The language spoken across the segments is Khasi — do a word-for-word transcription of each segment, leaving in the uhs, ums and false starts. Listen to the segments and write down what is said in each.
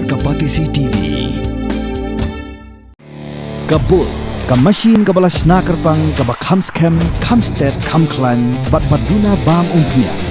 Ka Batesi T V. Ka Bull, ka machine kaba la shna kyrpang, kaba kham skhem, kham stet, kham khlaiñ, bad ba duna bam umphniang.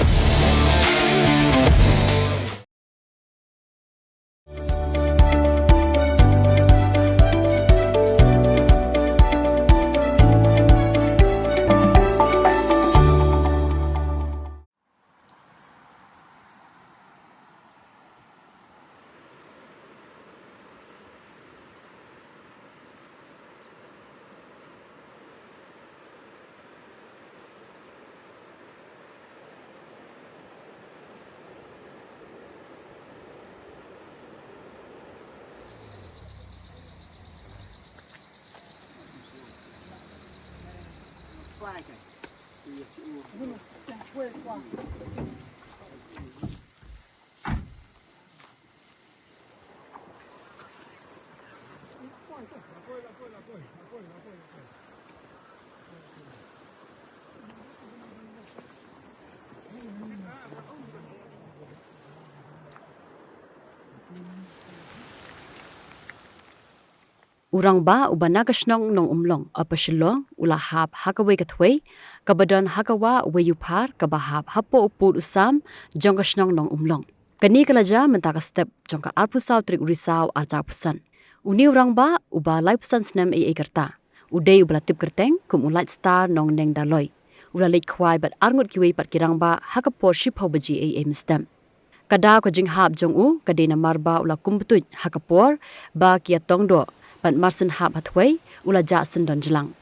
U rangbah uba na ka shnong Nongumlong, Upper Shillong, u la hap ha kawei ka thwei kaba don ha ka wah Wei Uphar, kaba hap hapoh u pud u sam jong ka shnong Nongumlong. Kane ka la jia mynta ka step jong ka arphew saw tarik u Risaw arhajar arphew san. Une u rangbah uba laiphew san snem ei ei ka rta, u dei uba la tip kyrteng kum u Lightstar Nongneng Daloi, u la leit khwai bad arngut kiwei pat ki rangbah ha ka por shiphew baje ei ei mynstep. Ka daw ka jinghap jong u ka dei namar ba u la kum btuid ha ka por ba ki ïatong doh, bad marsien hap ha thwei u la jah syndon jlang.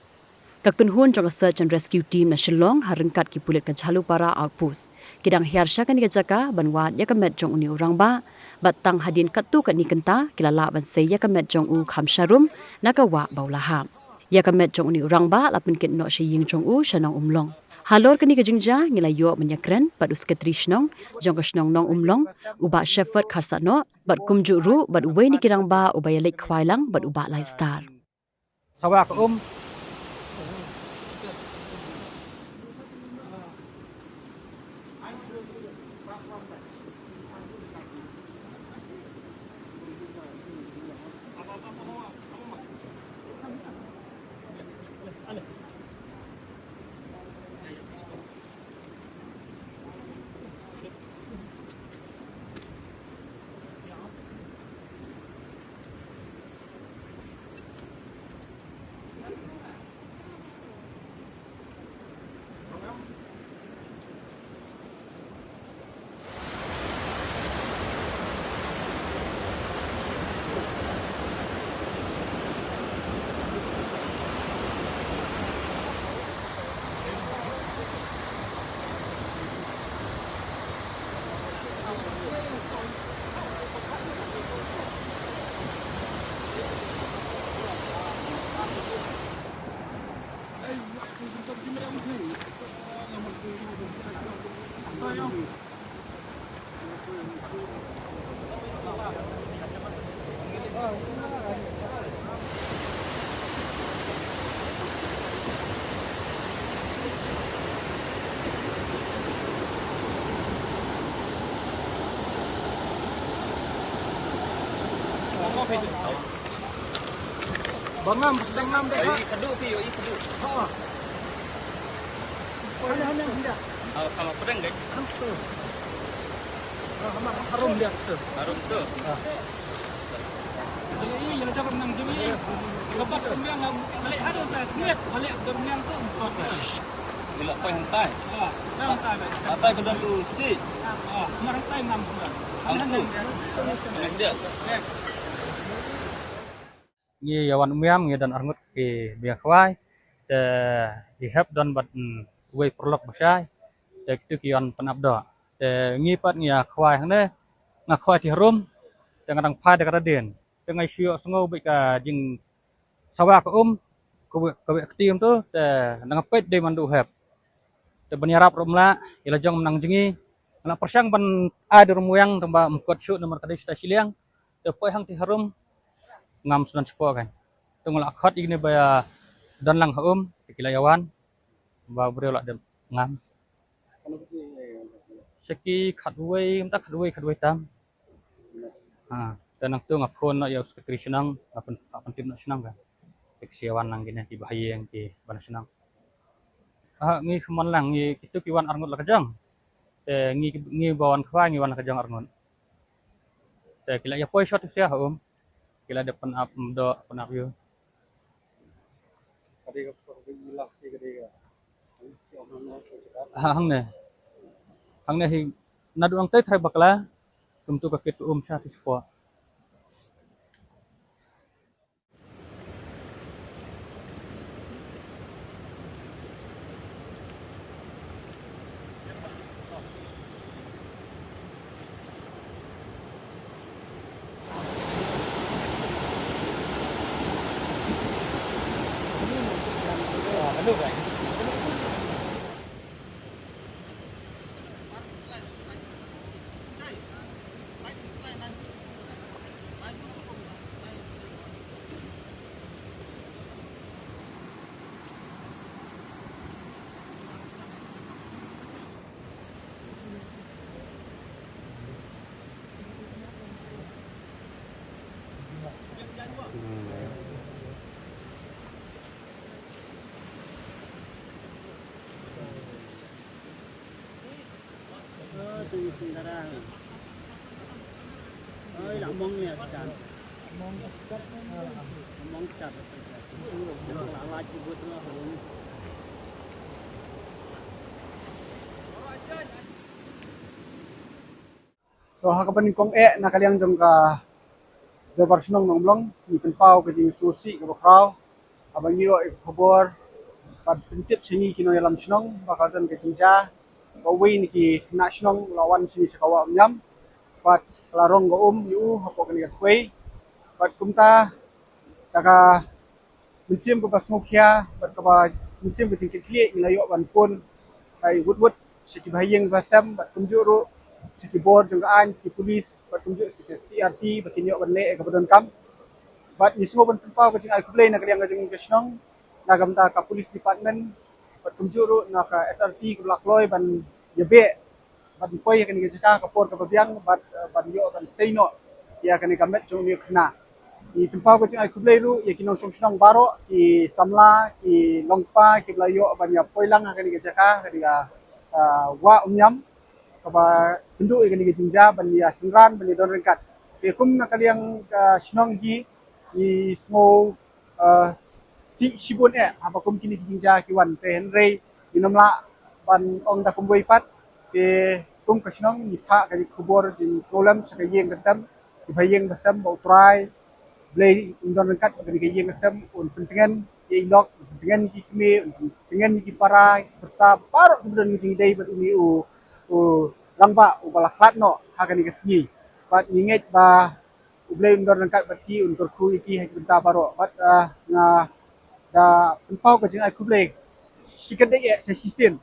Ka kynhun jong ka Search and Rescue Team na Shillong ha ryngkat ki pulit ka Jhalupara Outpost ki dang hiar sha kane ka jaka ban wad ïa ka met jong une u rangbah, bad tang hadien katto katne kynta ki la lah ban sei ïa ka met jong u kham sharum na ka wah ba u la hap. Ïa ka met jong une u rangbah la pynkit noh sha ïing jong u sha Nongumlong. Halor kane ka jingjia ngi la ïoh ban ïakren bad u Secretary Shnong jong ka shnong Nongumlong, u Bah Shepherd Kharsahnoh, bad kumjuh ruh bad uwei na ki rangbah uba ïaleit khwai lang bad u Bah Lightstar. Sawa ka um. Bangam, bangam deh. Ai, kadu pi, ai, kadu. Ha. Hana, hana, hana. Ah, sama pedang, guys. Harum tu. Ah, hama, harum dia tu. Harum tu. Ah. Jadi, iya, jangan menang jadi. Lepas kembang, balik harum, tak niat, balik kembang tu. Ngi la poi hangtai. Ha, hangtai, hangtai ka don tu si. Ha, mar hangtai ngam. Ngam tu. Ngam dia. Ngi ïa wan Umiam ngi don arngut ki ba ïa khwai. Te i hep don bad, mm, uwei paralok ba shai. Te kitu ki wan pynap doh. Te ngi pat ngi ïa khwai hangne. Nga khwai ti harum. Te nga dang phai da ka radien. Te nga shu ïohsngew bad ka jingsawa ka um, ka wei, ka wei ka ktien tu, te nga peit dei man du hep. Te ban ïarap ruh ym lah, ïa la jong mynta jngi, nga la pyrshang ban ai da ruh Umiam, tang ba ym kot shuh namar ka dei shata shiliang, te poi hangti harum, ngam sngewsih shapoh kan. Te nga la khot ïa kine ba ïa don lang ha um, te ki la ïa wan, ba briew la dep ngam. Sa ki khatwei, mynta khatwei, khatwei tam. Ha. Te nangtu nga phone noh ïa u secretary shnong, nga pyn, nga pyntip noh shnong ka. Te ki sa wan lang kine ki bahaïing kiba na shnong. Ah, ngi kumne lang, ngi kitu ki wan arngut la ka jong. Te ngi, ngi ba wan khwai, ngi wan la ka jong arngut. Te ki la ïa poi shot sia ha um. Ki la dep pynap, mdo pynap ïa u. Ha, hangne. Hangne hi naduh nangtai trai bakla, kumtu ka kit um sha tu spot. To, ha kaba nyngkong eh, na ka liang jong ka Dorbar Shnong Nongmlong, ngi pynpaw ka jingsngewsih kaba khraw haba ngi ïoh ïa ka khubor bad pyntip sha ngi ki nongïalam shnong ba ka don ka jingjia, ba uwei na ki khynnah shnong la wan sha ngi sha ka Wah Umïam bad la rong ka um ïa u hapoh kane ka khuei. Bad kumta, da ka mynsiem kaba sngewkhia bad kaba mynsiem ka jingkitkhlieh, ngi la ïoh ban phone kai wut wut sha ki bahaïing basem bad kumjuh ruh sha ki bor jong ka aiñ, ki pulit bad kumjuh sha ki C R P ba kin ïoh ban leh ïa kaba donkam. Bad ngi sngew ban pynpaw ka jingai khublei na ka liang ka jong ngi ka shnong na ka bynta ka police department bad kumjuh ruh na ka S R P kaba la kloi ban ïabeh ban poi ïa kane ka jaka ka por kaba biang bad, eh, ban ïoh ban sei noh ïa kane ka met jong une u khynnah. Ngi pynpaw ka jingai khublei ruh ïa ki nongshong shnong baroh, ki samla, ki longkpa kiba la ïoh ban ïa poi lang ha kane ka jaka, kane ka, ah, Wah Umïam, kaba kynduh ïa kane ka jingjia ban ïa synran, ban ïa don ryngkat. Te kum na ka liang ka shnong hi, ngi sngew, ah, shi, shibun eh haba kum kine ki jingjia ki wan, te hynrei ngin ym lah ban ong da kumwei pat. Te kum ka shnong ngi phah ka khubor jingsngewlem sha ka ïing ka sem, ki bahaïing basem, ba U Trai Blei un don ryngkat bad kane ka ïing ka sem, un pyntngen ïa i lok, un pyntngen ïa ki kmie, un pyntngen ïa ki para, ki pyrsa baroh kiba don ka jingïadei bad une u, u rangbah uba la khlad noh ha kane ka sngi. Bad ngi ngeit ba U Blei un don ryngkat bad ki, un kyrkhu ïa ki ha ki bynta baroh. Bad, ah, nga da pynpaw ka jingai khublei shikatdei eh sha shisien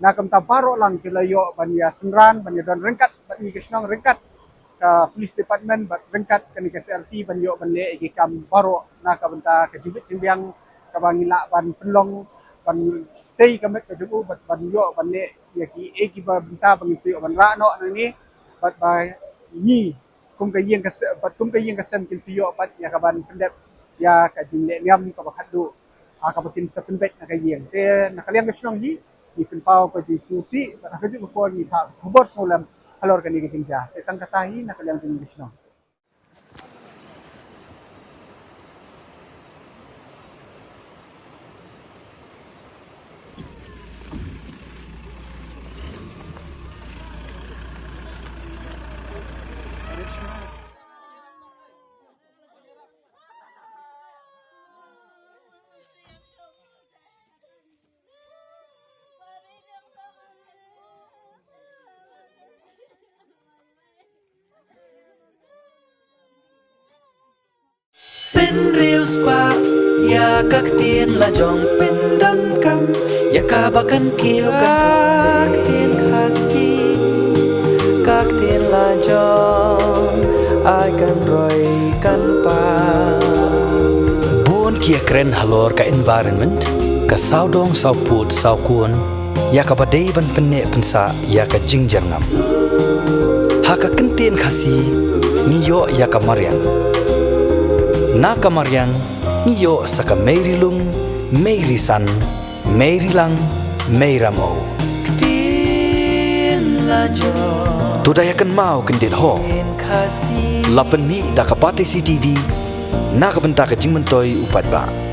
na ka bynta baroh lang ki la ïoh ban ïa synran, ban ïa don ryngkat bad ngi ka shnong, ryngkat ka police department bad ryngkat kane ka C R P ban ïoh ban leh ïa ki kam baroh na ka bynta ka jingbit jingbiang kaba ngi lah ban pynlong, ban sei ka met ka jong u bad ban ïoh ban leh ïa ki, ïa kiba bynta ba ngin sa ïoh ban rah noh nangne. Bad ba ngi kum ka ïing ka se-, bad kum ka ïing ka sem kin sa ïoh pat ïa ka ban pyndep ïa ka jingleh niam kaba khatduh, ah, kaba kin sa pynbeit na ka ïing. Te na ka liang ka shnong hi ngi pynpaw ka jingsngewsih bad ha kajuh ka por ngi phah ka khubor sngewlem halor kane ka jingjia. Te tang kata hi na ka liang jong ka shnong. Pynriewspah ïa ka ktien la jong, pyndonkam ïa kaba kan kiew ka ktien Khasi, ka ktien la jong, ai kan roi kan pang. Bun ki ïakren halor ka environment, ka sawdong sawpud sawkun, ïa kaba dei ban pynneh pynsah ïa ka jingjyrngam. Ha ka kyntien Khasi ngi ïoh ïa ka mariang. Na ka mariang ngi ïoh sa ka mei ri lung, mei ri san, mei ri lang, mei ram o. To da ïa kynmaw kyndit ho. La pynmih da ka Batesi TV na ka bynta ka jingmyntoi u paidbah.